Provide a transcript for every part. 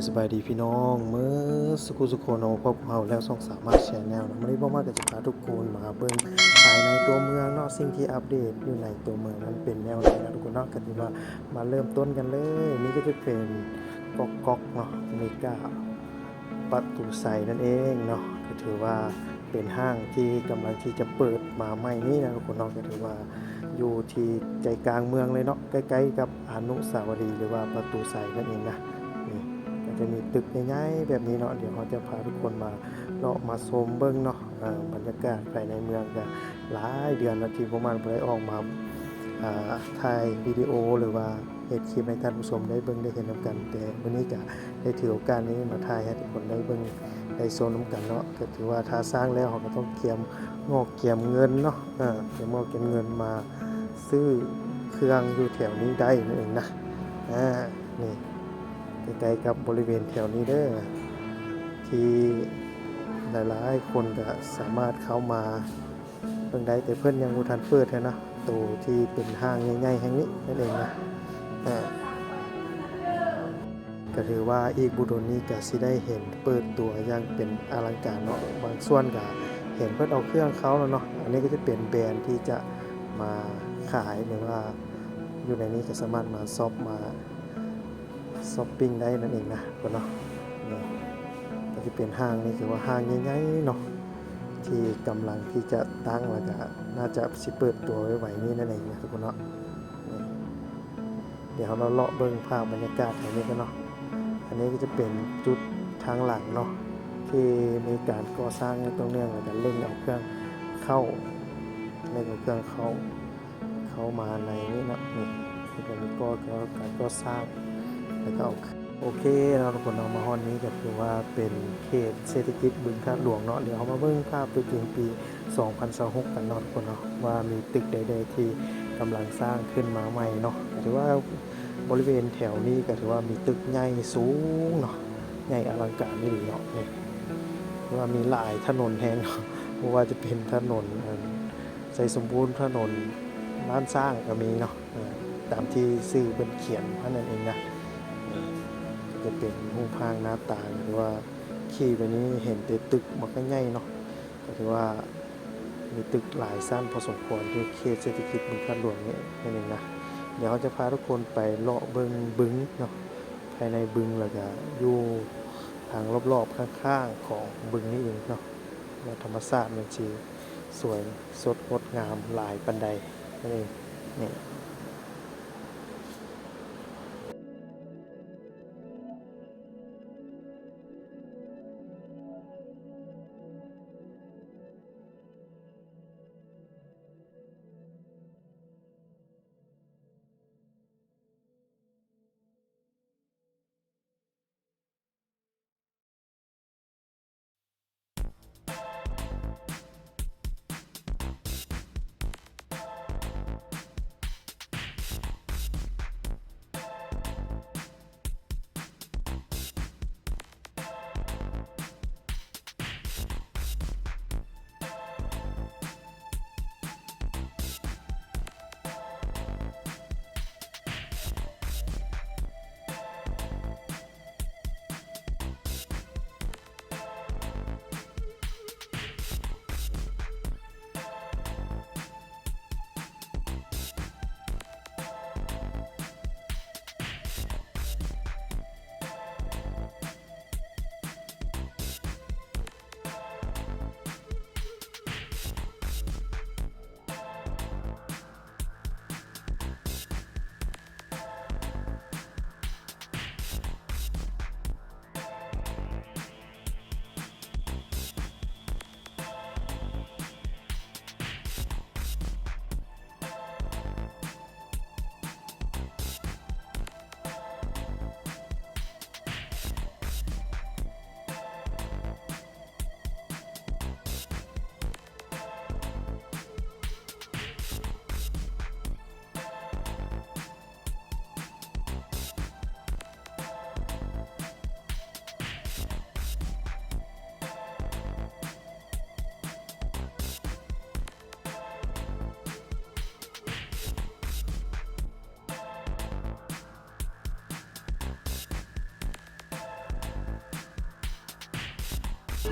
ສະບາຍດີພີ່ນ້ອງເໝິດສູ່ຜູ້ສູ່ຄົນເນາະ ພົບກັບເຮົາແລ້ວ ຊ່ອງສາມາດແຊນແນວເນາະ. ມື້ນີ້ບໍ່ມາກໍຈະພາທຸກຄົນມາເບິ່ງພາຍໃນຕົວເມືອງເນາະ, ສິ່ງທີ່ອັບເດດຢູ່ໃນຕົວເມືອງນັ້ນເປັນແນວໃດເນາະທຸກຄົນເນາະ. ກໍຖືວ່າມາເລີ່ມຕົ້ນກັນເລີຍ, ນີ້ກໍຈະເປັນກອກໆເນາະ, ເມກາປະຕູໄຊນັ້ນເອງເນາະ. ກໍຖືວ່າເປັນຫ້າງທີ່ກຳລັງທີ່ຈະເປີດມາໃໝ່ນີ້ນະທຸກຄົນເນາະ, ກໍຖືວ່າຢູ່ທີ່ໃຈກາງເມືອງເລີຍເນາະ, ໃກ້ໆກັບ ອະນຸສາວະລີ ຫຼືວ່າປະຕູໄຊນັ້ນເອງນະ. ນີ້ກໍຈະມີຕຶກໃຫຍ່ໆແບບນີ້ເນາະ, ດຽວເຮົາຈະພາທຸກຄົນມາເລາະມາຊົມເບິ່ງເນາະ. ອາ ບັນຍາກາດພາຍໃນເມືອງກໍຫຼາຍເດືອນແລ້ວທີ່ພວກມັນບໍ່ໄດ້ອອກມາ ອາ ຖ່າຍວິດີໂອ ຫຼືວ່າເຮັດຄລິບໃຫ້ທ່ານຜູ້ຊົມໄດ້ເບິ່ງໄດ້ເຫັນນຳກັນ, ແຕ່ມື້ນີ້ກໍໄດ້ຖືໂອກາດນີ້ມາຖ່າຍໃຫ້ທຸກຄົນໄດ້ເບິ່ງໄດ້ຊົມນຳກັນເນາະ. ກໍຖືວ່າຖ້າສ້າງແລ້ວ ເຮົາກໍຕ້ອງກຽມງອກກຽມເງິນເນາະ, ອາ ກຽມງອກກຽມເງິນມາ ຊື້ເຄື່ອງຢູ່ແຖວນີ້ໄດ້ນັ້ນເອງນະ. ອາ ນີ້ໃກ້ໆກັບບໍລິເວນແຖວນີ້ເດີ ທີ່ຫຼາຍໆຄົນກໍສາມາດເຂົ້າມາເບິ່ງໄດ້, ແຕ່ເພິ່ນຍັງບໍ່ທັນເປີດເທື່ອນະ, ໂຕທີ່ເປັນຫ້າງໃຫຍ່ໆແຫ່ງນີ້ນັ້ນເອງນະ. ອາ ກໍຖືວ່າອີກບໍ່ດົນນີ້ກໍຊິໄດ້ເຫັນເປີດຕົວຢ່າງເປັນອະລັງການເນາະ, ບາງສ່ວນກໍເຫັນເພິ່ນເອົາເຄື່ອງເຂົ້າແລ້ວເນາະ. ອັນນີ້ກໍຈະເປັນແບຣນທີ່ຈະມາຂາຍ ຫຼືວ່າຢູ່ໃນນີ້ກໍສາມາດມາຊັອບ ມາຊັອບປິງໄດ້ນັ້ນເອງນະທຸກຄົນເນາະ. ນີ້ກໍຊິເປັນຫ້າງ, ນີ້ຄືວ່າຫ້າງໃຫຍ່ໆເນາະ ທີ່ກຳລັງທີ່ຈະຕັ້ງ ແລ້ວກໍໜ້າຈະຊິເປີດຕົວໄວໆນີ້ນັ້ນເອງນະທຸກຄົນເນາະ. ນີ້ ດຽວເຮົາເລາະເບິ່ງພາບບັນຍາກາດໃນນີ້ກັນເນາະ. ອັນນີ້ກໍຈະເປັນຈຸດທາງຫຼັງເນາະ ທີ່ມີການກໍ່ສ້າງຢ່າງຕໍ່ເນື່ອງ ແລ້ວກໍເລັ່ງເອົາເຄື່ອງເຂົ້າ ເລັ່ງເອົາເຄື່ອງເຂົ້າ ເຂົ້າມາໃນນີ້ເນາະ. ນີ້ ເພິ່ນກໍມີກໍ່ ການກໍ່ສ້າງ ແລ້ວກໍເອົາ ໂອເຄເນາະທຸກຄົນເນາະ, ມາຮອດນີ້ກໍຖືວ່າເປັນເຂດເສດຖະກິດບຶງທາດຫຼວງເນາະ. ດຽວເຮົາມາເບິ່ງພາບຕົວຈິງປີ ສອງພັນຊາວຫົກກັນເນາະທຸກຄົນເນາະ ວ່າມີຕຶກໃດໆທີ່ກຳລັງສ້າງຂຶ້ນມາໃໝ່ເນາະ. ກໍຖືວ່າບໍລິເວນແຖວນີ້ກໍຖືວ່າມີຕຶກໃຫຍ່ສູງເນາະ, ໃຫຍ່ອະລັງການອີ່ຫຼີເນາະ. ນີ້ ຖືວ່າມີຫຼາຍຖະໜົນແຮງເນາະ, ບໍ່ວ່າຈະເປັນຖະໜົນ ອັນ ໄຊສົມບູນ, ຖະໜົນລ້ານຊ້າງກໍມີເນາະ, ເອີ ຕາມທີ່ຊື່ເພິ່ນຂຽນມານັ້ນເອງນະ. ນີ້ ຈະເປັນຮູບຮ່າງໜ້າຕາ ຫຼືວ່າ ຂີ່ໄປນີ້ເຫັນແຕ່ຕຶກບັກໃຫຍ່ເນາະ, ກໍຖືວ່າມີຕຶກຫຼາຍຊັ້ນພໍສົມຄວນ ຢູ່ເຂດເສດຖະກິດບຶງທາດຫຼວງນີ້ນັ້ນເອງນະ. ດຽວເຮົາຈະພາທຸກຄົນໄປເລາະເບິ່ງບຶງເນາະ, ພາຍໃນບຶງ ແລ້ວກະຢູ່ທາງລອບໆຂ້າງໆຂອງບຶງນີ້ເອງເນາະ, ວ່າທຳມະຊາດມັນຊິສວຍສົດງົດງາມຫຼາຍປານໃດນັ້ນເອງ. ນີ້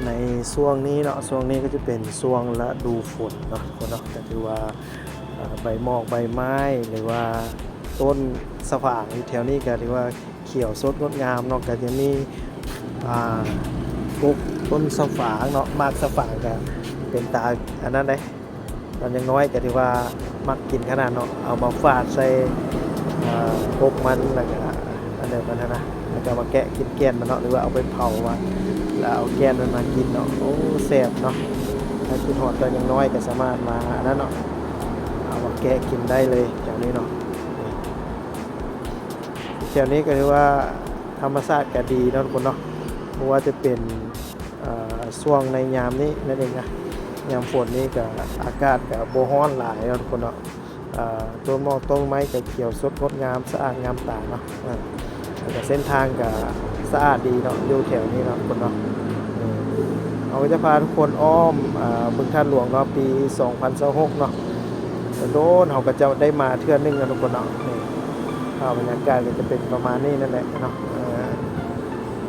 ໃນຊ່ວງນີ້ເນາະ ຊ່ວງນີ້ກໍຈະເປັນຊ່ວງລະດູຝົນເນາະ ທຸກຄົນເນາະ ກໍຖືວ່າ ເອີ ໃບໝອກໃບໄມ້ ຫຼືວ່າຕົ້ນສະຝາງຢູ່ແຖວນີ້ກໍຖືວ່າຂຽວສົດງົດງາມເນາະ ກໍຈະມີ ອ່າ ກົກຕົ້ນສະຝາງເນາະ ໝາກສະຝາງກໍເປັນຕາອັນນັ້ນເດ້ ຕອນຍັງນ້ອຍກໍຖືວ່າມັກກິນຂະໜາດເນາະ ເອົາມາຟາດໃສ່ ເອີ ກົກມັນ ແລ້ວກໍອັນເດີມມັນຫັ້ນນະ ແລ້ວກໍມາແກະກິນແກ່ນມັນເນາະ ຫຼືວ່າເອົາໄປເຜົາວ່າ ແລ້ວເອົາແກ່ນມັນມາກິນເນາະ ໂອ້ ແຊບເນາະ ຖ້າຄິດຮອດຕອນຍັງນ້ອຍກໍສາມາດມາອັນນັ້ນເນາະ ເອົາມາແກະກິນໄດ້ເລີຍແຖວນີ້ເນາະ ແຖວນີ້ກໍຖືວ່າທຳມະຊາດກໍດີເນາະ ທຸກຄົນເນາະ ບໍ່ວ່າຈະເປັນ ເອີ ຊ່ວງໃນຍາມນີ້ນັ້ນເອງນະ ຍາມຝົນນີ້ກະອາກາດກະບໍ່ຮ້ອນຫຼາຍເນາະ ທຸກຄົນເນາະ ເອີ ຕົ້ນໝອກຕົ້ນໄມ້ກະຂຽວສົດງົດງາມ ສະອາດງາມຕາເນາະ ເອີ ແລ້ວກະເສັ້ນທາງກະສະອາດດີເນາະ ຢູ່ແຖວນີ້ເນາະ ທຸກຄົນເນາະ ເຮົາກໍຈະພາທຸກຄົນອ້ອມ ເອີ ບຶງທາດຫຼວງເນາະ ປີສອງພັນຊາວຫົກເນາະ ໂດນໆ ເຮົາກໍຈະໄດ້ມາເທື່ອໜຶ່ງເນາະ ທຸກຄົນເນາະ ນີ້ ພາບບັນຍາກາດກໍຈະເປັນປະມານນີ້ນັ້ນແຫຼະເນາະ ເອີ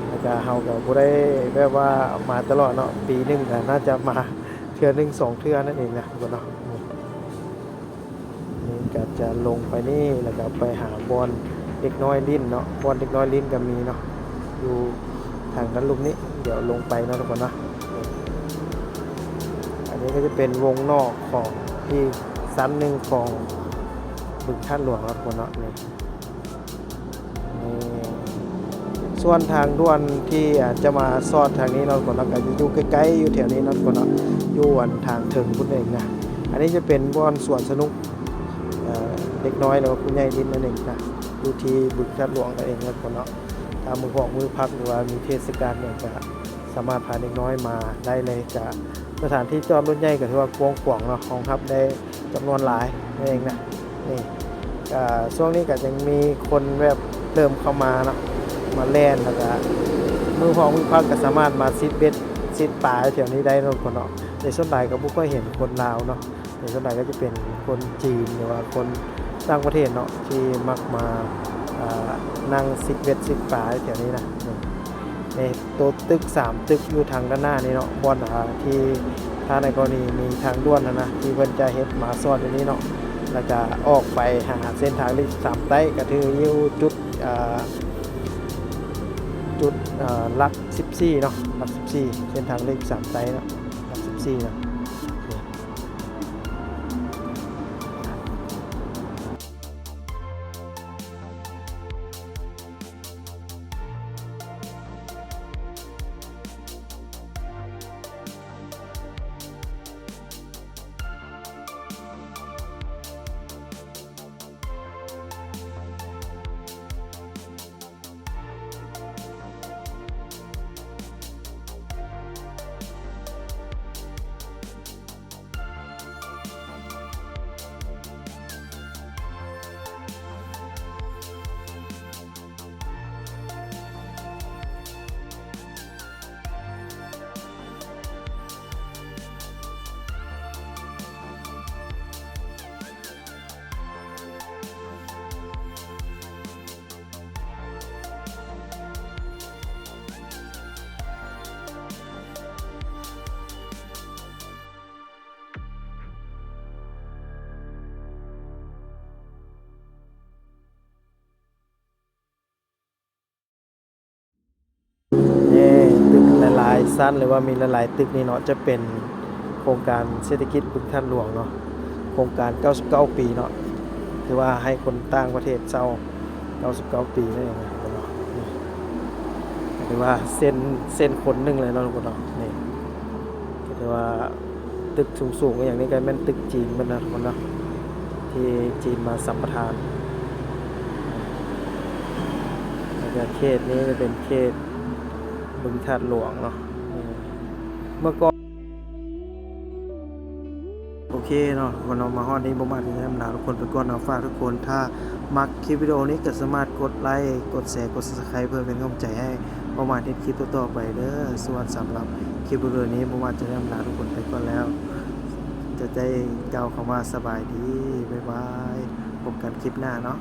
ແລ້ວກະເຮົາກໍບໍ່ໄດ້ແບບວ່າມາຕະຫຼອດເນາະ ປີໜຶ່ງກໍໜ້າຈະມາເທື່ອໜຶ່ງສອງເທື່ອນັ້ນເອງນະ ທຸກຄົນເນາະ ນີ້ກໍຈະລົງໄປນີ້ ແລ້ວກໍໄປຫາບ່ອນເດັກນ້ອຍຫຼິ້ນເນາະ ບ່ອນເດັກນ້ອຍຫຼິ້ນກໍມີເນາະ ຢູ່ທາງດ້ານລຸ່ມນີ້ ດຽວລົງໄປເນາະ ທຸກຄົນເນາະ ອັນນີ້ກໍຈະເປັນວົງນອກຂອງອີກຊັ້ນໜຶ່ງຂອງບຶງທາດຫຼວງເນາະ ທຸກຄົນເນາະ ນີ້ ນີ້ ສ່ວນທາງດ່ວນທີ່ ອາ ຈະມາສອດທາງນີ້ເນາະ ທຸກຄົນເນາະ ກໍຢູ່ໃກ້ໆ ຢູ່ແຖວນີ້ເນາະ ທຸກຄົນເນາະ ຢູ່ອັນທາງເທິງພຸ້ນເອງນະ ອັນນີ້ຈະເປັນບ່ອນສວນສະໜຸກ ເອີ ເດັກນ້ອຍ ຫຼືວ່າຜູ້ໃຫຍ່ຫຼິ້ນນັ້ນເອງນະ ຢູ່ທີ່ບຶງທາດຫຼວງນັ້ນເອງເນາະ ທຸກຄົນເນາະ ຖ້າມື້ພອກມື້ພັກ ຫຼືວ່າມີເທດສະການຫຍັງ ກໍສາມາດພາເດັກນ້ອຍມາໄດ້ເລີຍ ກະ ສະຖານທີ່ຈອດລົດໃຫຍ່ກໍຖືວ່າກວ້າງຂວາງເນາະ ຮອງຮັບໄດ້ຈຳນວນຫຼາຍນັ້ນເອງນະ ນີ້ ກະຊ່ວງນີ້ກໍຍັງມີຄົນແບບເລີ່ມເຂົ້າມາເນາະ ມາແລ່ນ ແລ້ວກະມື້ພອກມື້ພັກກໍສາມາດມາຊິດເບັດຊິດປາແຖວນີ້ໄດ້ເນາະ ທຸກຄົນເນາະ ແຕ່ສ່ວນຫຼາຍກໍບໍ່ຄ່ອຍເຫັນຄົນລາວເນາະ ແຕ່ສ່ວນຫຼາຍກໍຈະເປັນຄົນຈີນ ຫຼືວ່າຄົນຕ່າງປະເທດເນາະ ທີ່ມັກມາ ອ່າ ນັ່ງຊິດເບັດຊິດປາແຖວນີ້ນະ ນີ້ ໂຕຕຶກສາມຕຶກຢູ່ທາງດ້ານໜ້ານີ້ເນາະ ບ່ອນ ອ່າ ທີ່ຖ້າໃນກໍລະນີມີທາງດ່ວນຫັ້ນນະ ທີ່ເພິ່ນຈະເຮັດມາສອດຢູ່ນີ້ເນາະ ແລ້ວກະອອກໄປຫາເສັ້ນທາງເລກສິບສາມໃຕ້ ກະຖືຢູ່ຈຸດ ອ່າ ຈຸດ ອ່າ ຫຼັກສິບສີ່ເນາະ ຫຼັກສິບສີ່ ເສັ້ນທາງເລກສິບສາມໃຕ້ເນາະ ຫຼັກສິບສີ່ເນາະ. ນີ້ ຕຶກຫຼາຍໆຊັ້ນ ຫຼືວ່າມີຫຼາຍໆຕຶກນີ້ເນາະ ຈະເປັນໂຄງການເສດຖະກິດບຶງທາດຫຼວງເນາະ ໂຄງການເກົ້າສິບເກົ້າປີເນາະ ຖືວ່າໃຫ້ຄົນຕ່າງປະເທດເຊົ່າເກົ້າສິບເກົ້າປີນັ້ນເອງເນາະ ຖືວ່າເຊັນ ເຊັນຄົນໜຶ່ງເລີຍເນາະ ທຸກຄົນເນາະ ນີ້ ຖືວ່າ ຕຶກສູງໆ ອີ່ຫຍັງນີ້ກໍແມ່ນຕຶກຈີນເບິດນະ ທຸກຄົນເນາະ ທີ່ຈີນມາສຳປະທານ ແລ້ວກໍເຂດນີ້ຈະເປັນເຂດບຶງທາດຫຼວງເນາະ ເມື່ອກ່ອນ ໂອເຄເນາະ ທຸກຄົນເນາະ ມາຮອດນີ້ ບໍ່ມາດຈະໄດ້ລຳລາທຸກຄົນໄປກ່ອນເນາະ ຝາກທຸກຄົນ ຖ້າມັກຄລິບວິດີໂອນີ້ກໍສາມາດກົດໄລ້ ກົດແຊ ກົດ Subscribe ເພື່ອເປັນກຳລັງໃຈໃຫ້ ບໍ່ມາດເຮັດຄລິບຕໍ່ໆໄປເດີ ສ່ວນສຳລັບຄລິບວິດີໂອນີ້ ບໍ່ມາດຈະໄດ້ລຳລາທຸກຄົນໄປກ່ອນແລ້ວ ຈະໄດ້ກ່າວຄຳວ່າສະບາຍດີ ບາຍບາຍ ພົບກັນຄລິບໜ້າເນາະ.